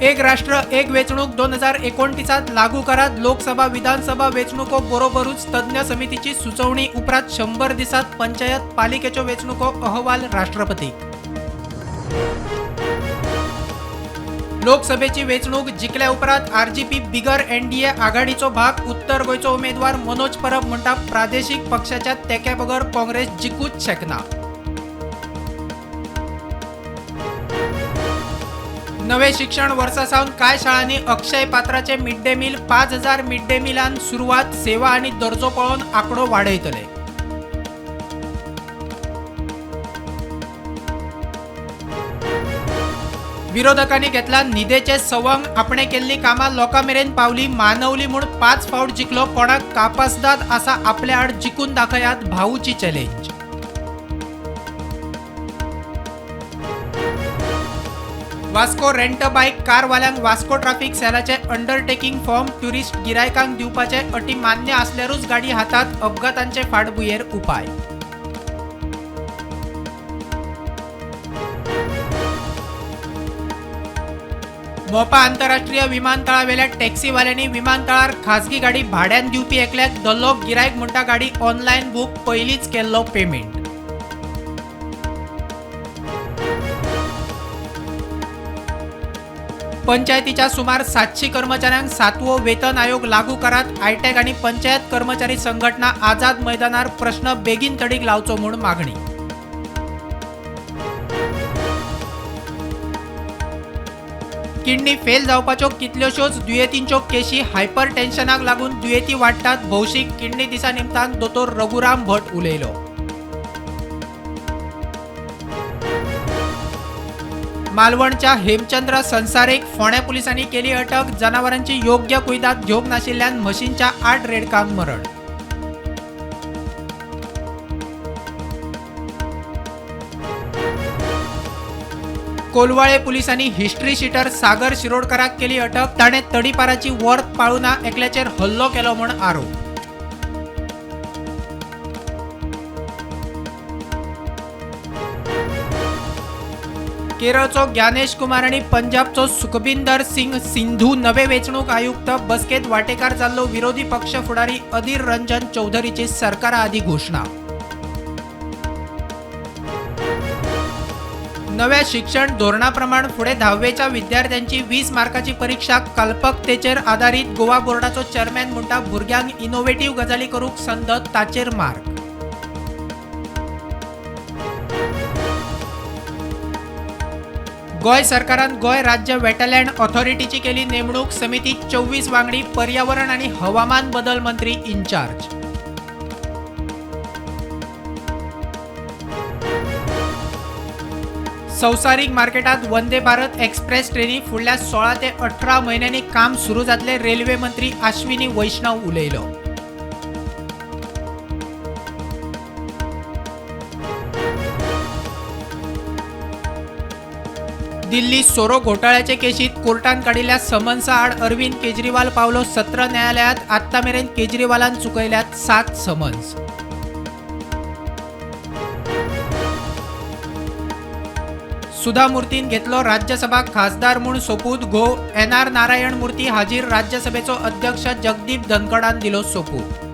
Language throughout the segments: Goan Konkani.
एक राष्ट्र एक वेंचणूक 2029 लागू करात. लोकसभा विधानसभा वेंचणुको बरोबरूच तज्ञ समितीची सुचोवणी उपरांत 100 दिसांत पंचायत पालिकेच्यो वेंचणुको, अहवाल राष्ट्रपतीक. लोकसभेची वेंचणूक जिखल्या उपरांत आरजीपी बिगर एनडीए आघाडीचो भाग. उत्तर गोंयचो उमेदवार मनोज परब म्हणटा, प्रादेशीक पक्षाच्या तेंक्या बगर काँग्रेस जिखूच शकना. नवे शिक्षण वर्सा सावन कांय शाळांनी अक्षय पात्राचे mid day meal. 5000 mid day मिलान सुरवात. सेवा आनी दर्जो पळोवन आंकडो वाडयतले. विरोधकांनी घेतला न्हिदेचें सवंग. आपणे केल्ली कामां लोकां मेरेन पावली, मानवली म्हूण 5 फावट जिखलो. कोणाक कापासदाद आसा आपल्या आड जिखून दाखयात, भाऊची चॅलेंज. वास्को रेंट बायक कारवाल्यांक वास्को ट्राफिक सेलाचे अंडरटेकिंग फॉर्म. ट्युरिस्ट गिरायकांक दिवपाचे अटी मान्य आसल्यारूच गाडी हातात. अपघातांचे फाटभुंयेर उपाय. मोपा आंतरराष्ट्रीय विमानतळावेल्या टॅक्सीवाल्यांनी विमानतळार खाजगी गाडी भाड्यान दिवपी एकल्याक धरलो. गिरायक म्हणटा, गाडी ऑनलायन बूक, पयलींच केल्लो पेमेंट. पंचायतीच्या सुमार 700 कर्मचाऱ्यांक 7वो वेतन आयोग लागू करात. आयटॅक आनी पंचायत कर्मचारी संघटना आझाद मैदानार प्रश्न बेगीन तडीक लावचो म्हूण मागणी. किडनी फेल जावपाच्यो कितल्योश्योच दुयेंतींच्यो केशी. हायपर टेन्शनाक लागून दुयेंती वाडटात. भौशीक किडनी दिसा निमतान दोतोर रघुराम भट उलयलो. मालवणच्या हेमचंद्र संसारेक फोंडें पुलिसांनी केली अटक. जनावरांची योग्य कुयदाद घेवंक नाशिल्ल्यान म्हशींच्या 8 रेडकांक मरण. कोलवाळे पुलिसांनी हिस्ट्री शिटर सागर शिरोडकराक केली अटक. ताणें तडीपाराची वर्त पाळूना एकल्याचेर हल्लो केलो म्हूण आरोप. केरळचो ज्ञानेश कुमार आनी पंजाबचो सुखबिंदर सिंग सिंधू नवे वेंचणूक आयुक्त. बसकेत वांटेकार जाल्लो विरोधी पक्ष फुडारी अधीर रंजन चौधरीची सरकारा आदीं घोशणा. नव्या शिक्षण धोरणा प्रमाण फुडें 10वेच्या विद्यार्थ्यांची 20 मार्काची परीक्षा कल्पकतेचेर आदारीत. गोवा बोर्डाचो चेअरमॅन म्हणटा, भुरग्यांक इनोव्हेटीव गजाली करूंक संद, ताचेर मार्क. गोंय सरकारान गोंय राज्य वेटलँड ऑथॉरिटीची केली नेमणूक. समितीत 24 वांगडी. पर्यावरण आनी हवामान बदल मंत्री इन्चार्ज. संवसारीक मार्केटात वंदे भारत एक्सप्रेस ट्रेनी फुडल्या 16 ते 18 म्हयन्यांनी काम सुरू जातले. रेल्वे मंत्री आश्विनी वैष्णव उलयलो. दिल्ली सोरो घोटाळ्याचे केशीत कोर्टान काडिल्ल्या समन्सा आड अरविंद केजरीवाल पावलो सत्र न्यायालयात. आत्ता मेरेन केजरीवालान चुकयल्यात 7 समन्स. सुधा मूर्तीन घेतलो राज्यसभा खासदार म्हूण सोपूत. घोव एन आर नारायण मूर्ती हाजीर. राज्यसभेचो अध्यक्ष जगदीप धनखडान दिलो सोपूत.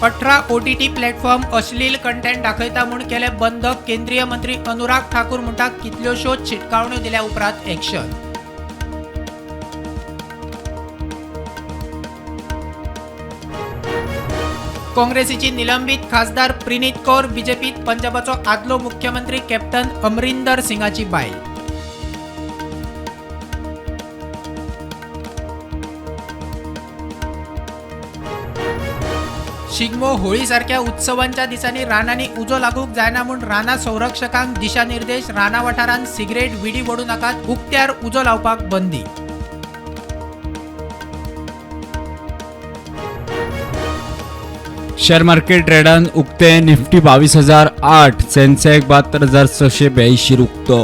18 ओटीटी प्लॅटफॉर्म अश्लील कंटेंट दाखयता म्हूण केले बंद. केंद्रीय मंत्री अनुराग ठाकूर म्हणटा, कितल्योश्योच शिटकावण्यो दिल्या उपरांत एक्शन. काँग्रेसीची निलंबीत खासदार प्रिनीत कौर बीजेपीत. पंजाबाचो आदलो मुख्यमंत्री कॅप्टन अमरिंदर सिंगाची बायल. शिगमो होळी सारख्या उत्सवांच्या दिसांनी रानांनी उजो लागूंक जायना म्हूण रानां संरक्षकांक दिशानिर्देश. रानां वाठारांत सिगरेट विडी ओडूं नाकात. उक्त्यार उजो लावपाक बंदी. शेअर मार्केट ट्रेडान उक्ते. निफ्टी 22,008, सेन्सेक्स 72,682 उक्तो.